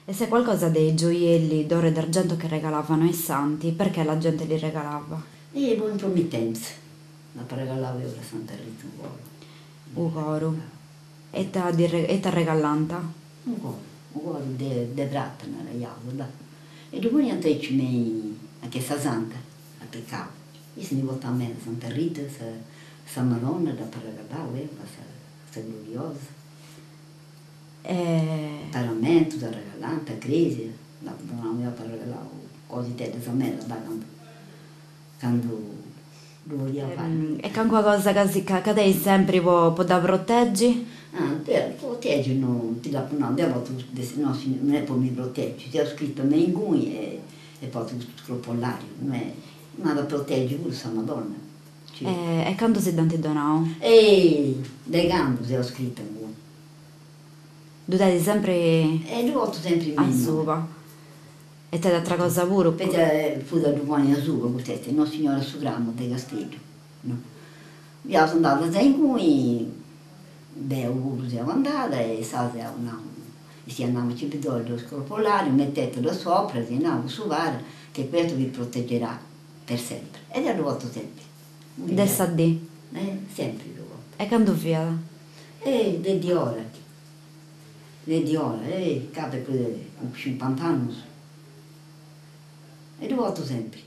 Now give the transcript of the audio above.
E se qualcosa dei gioielli d'oro e d'argento che regalavano ai santi, perché la gente li regalava? E po impromittenza, dd'apu regalau deu a Santa Rita u coru. U coru. E ita ddi ita regallànt? U coru, u coru de de prata naraiaus, là. E ddu poniant aici me a che sa santa, apicau. Issa ndi portàt meda, Santa Rita, sa sa Madonna dd'apu regalau deu, a sa sa Gloriosa. E. Paramentus arregalànt a cresia, dd'apu donau deu apu arregalau cositeddas meda da candu candu ddu podia fai. E calincuna cosa ca si ca ca tenis sempri po po dda proteggi? Ah deu proteggi no ti dd'apu nau, deu portu custu de no non est po mi proteggi, seu scrita me inguni e e portu custu scropollariu, no est, m'at a proteggi puru sa Madonna. E candu si dd'ant donau? E de candu seu scrita inguni. Ddu tenis sempri. E ddu portu sempri me asuba. E tenit atra cosa puru. Poita fut a ddu ponni asuba, custa est Nossignora su Cramu de Casteddu, no. Fiaus andadas a inguni, deu puru seu andada e sa seu nau, si at nau ci vi do lo scropolario, mettetelo sopra, si nau cussu para, che questo vi proteggerà per sempre. E deu ddu portu sempri. De sa dì. Eh, sempri ddu portu. E candu fiat? Eh, de diora, de diora, eh, ca de prus de cincant'annus. E ddu portu sempri.